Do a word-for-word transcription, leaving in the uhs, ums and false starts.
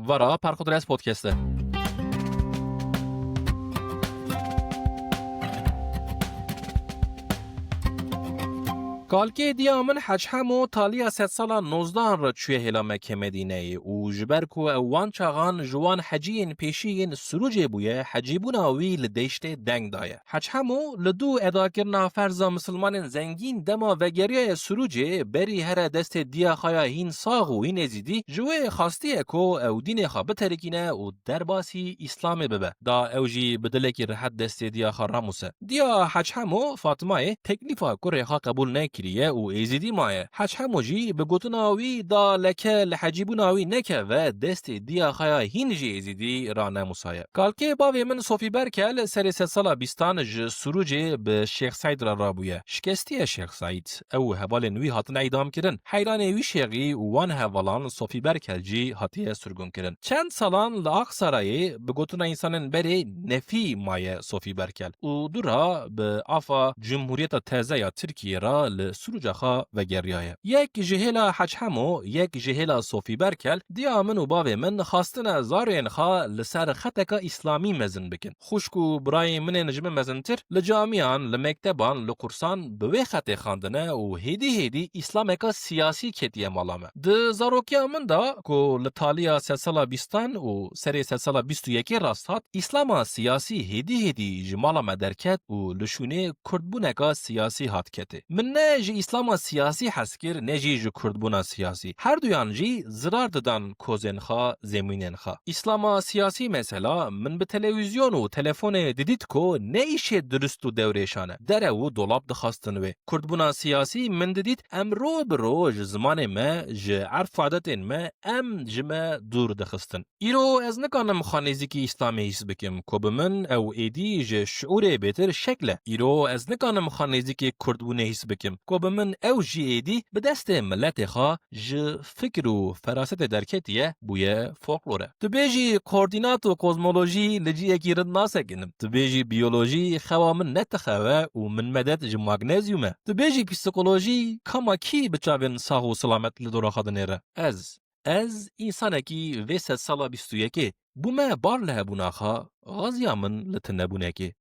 Vara Perxudres Podcast e. Kalkê diya min Hec Hemo taliya sedsala nozdehan re çûye hêla Mekke Medîneyê û ji ber ku ew wan çaxan ji wan heciyên pêşî yên Sirûcê bûye, hecîbûna wî li deştê deng daye. Hec Hemo li dû edakirina ferza misilmanên zengîn dema vegeriyaye Sirûcê, berî here destê diya xwe ya hîn sax û hîn êzîdî, ji wê xastiye ku ew dînê xwe biterikîne û derbasî Îslamê bibe. Da ew jî bi dilekî rihet destê diya xwe ramûse. Diya Hec Hemo, Fatmayê, teklîfa kurê xwe qebûl nekiriye û êzîdî maye. Hec Hemo jî bi gotina wî da leke li hecîbûna wî nekeve, destê diya xwe ya hîn jî êzîdî ranemûsaye. Kalkê bavê min Sofî Berkel serê sedsala bîstan ji Sirûcê bi Şêx Seîd re rabûye. Şikestiye Şêx Seîd. Ew û hevalên wî hatine îdamkirin. Heyranê wî şêxî û wan hevalan Sofî Berkel jî hatiye sirgûnkirin. Çend salan li Aksarayê bi gotina însanên berê nefî maye Sofî Berkel û dûra bi afa Cumhuriyeta Teze ya Tirkiyê re li Sirûca xwe vegeriyaye. Yek ji hêla Hec Hemo, yek ji hêla Sofî Berkel, diya min û bavê min xwestine zarên xwe li ser xeteka îslamî mezin bikin. Xwişk û birayên min ên ji min mezintir li camiyan, li mekteban, li qursan bi wê xetê xwendine û hêdî hêdî îslameka siyasî ketiye mala me. Di zarokiya min de ku li taliya sedsala bîstan û serê sedsala bîst û yekê rast hat, îslama siyasî hêdî hêdî ji mala me derket û li şûnê kurdbûneka siyasî hat ketê. Min ne ji îslama siyasî hez kir, ne jî ji kurdbûna siyasî. Herduyan jî zirar didan kozên xwe, zemînên xwe. Îslama siyasî mesela, min bi televîzyon û telefonê didît ku ne îşê dirust û dewrêşan e. Derew û dolab dixwestin wê. Kurdbûna siyasî min didît em ro bi ro ji zimanê me, ji erf û adetên me, em ji me dûr dixistin. Îro ez nikanim xwe nêzîkî Îslamê hîs bikim, ku bi min ew êdî ji şiûrê bêtir şekl e. Îro ez nikanim xwe nêzîkî Kurdbûnê hîs bikim, ku bi min ew jî êdî bi destê miletê xwe ji fikr û ferasetê derketiye, bûye folklore. Tu bêjî koordînat û kozmolojî li cihekî rind nasekinin. Tu bêjî biyolojî xewa min ne tixew e û min medet ji magnezyum e. Tu bêjî psîkolojî kama kî bi çavên sax û silamet li dora xwe dinêre? Ez. Ez însanekî vê sedsala bîst û yekê bûme bar li hebûna xwe, xeziya min li tinebûnekê.